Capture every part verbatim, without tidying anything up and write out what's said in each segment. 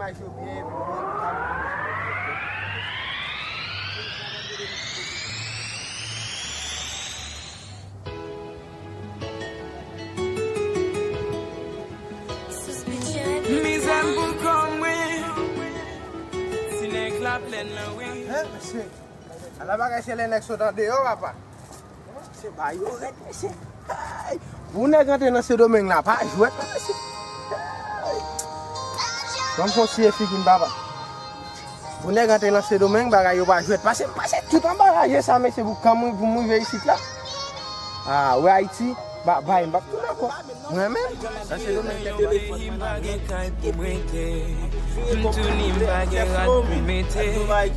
Mizè m pou kò mwen. Ti nèg la plèn nan wi. Hein, mesye. Ala bagay se lè nèg sot andeyò, papa. Se ba yo rèd, mesye. Ay! Pou nèg antre nan Sendomeng la, pa jwèt, mesye. Ay! Ban m fon siye figi m, papa. Pou nèg antre nan Sendomeng, bagay yo pa jwèt. Pase, pase tout anba raje sa, mesye, pou kanm pou m rive isit la. Ah, wè Ayiti, ba, bay, m p ap tounen ankò. Mwen menm, nan Sendomeng, tèt de lefant, mwen pa gen kay pou m rete. M tounen, m pa gen rad pou m mete.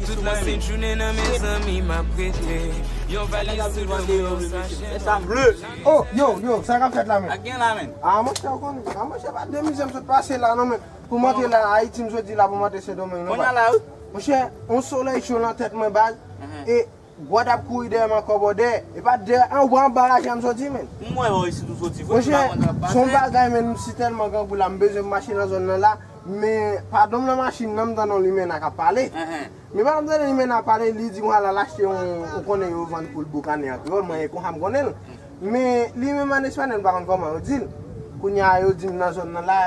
Tout lasent jounen nan mezanmi m ap rete. Yon valiz tou dlo, yon sachè. Oh, yo, yo, sa k ap fèt la, men? Ak gen la, men. Ah, monchè, ou konnen. Ah, monchè, pa de mizè m sot pase la, non, men. Pou m antre la, Ayiti, m sot di la, pou m antre Sendomeng, non, baz. Kounye a la, wi. Monchè, yon solèy cho nan tèt mwen, baz. E gwòd ap kouri dèyè m ankò, bòdè. E pa dèyè, anba, anba raje a m soti, men. M wè, wè, isit ou soti vre, m pa konn sa k ap pase. Monchè, se yon bagay, men, m si tèlman grangou la, m bezwen mache nan zòn nan la. Men, pa dòm nan machin nan, m tande yon limena k ap pale. Men pandan m tande limena ap pale, li di konsa l al achte yon, ou konnen yo vann poul boukannen an kreyòl, mwen e konsa m konnen l. Men li menm an espanyòl, m pa konn kòman yo di l. Kounye a yo di m nan zòn nan la,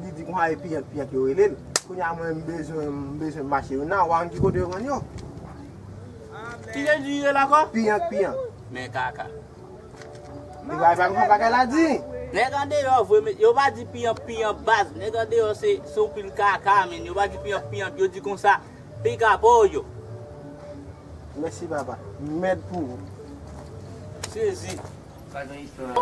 li di konsa e piyank, piyank yo rele l. Kounye a mwen m bezwen, m bezwen mache yo nan, w a konn ki kote yo vann yo? Ki Jezi ye la ankò? Piyank, piyank. Men kaka. Li pa, pa konn bagay la di. Nèg andeyò vre, men yo pa di piyank, piyank baz. Nèg andeyò se, se yon pil kaka, men yo pa di piyank, piyank, yo di konsa. Piga pollo. Mèsi, papa. Mèd pou ou. Sezi. Pa gen istwa.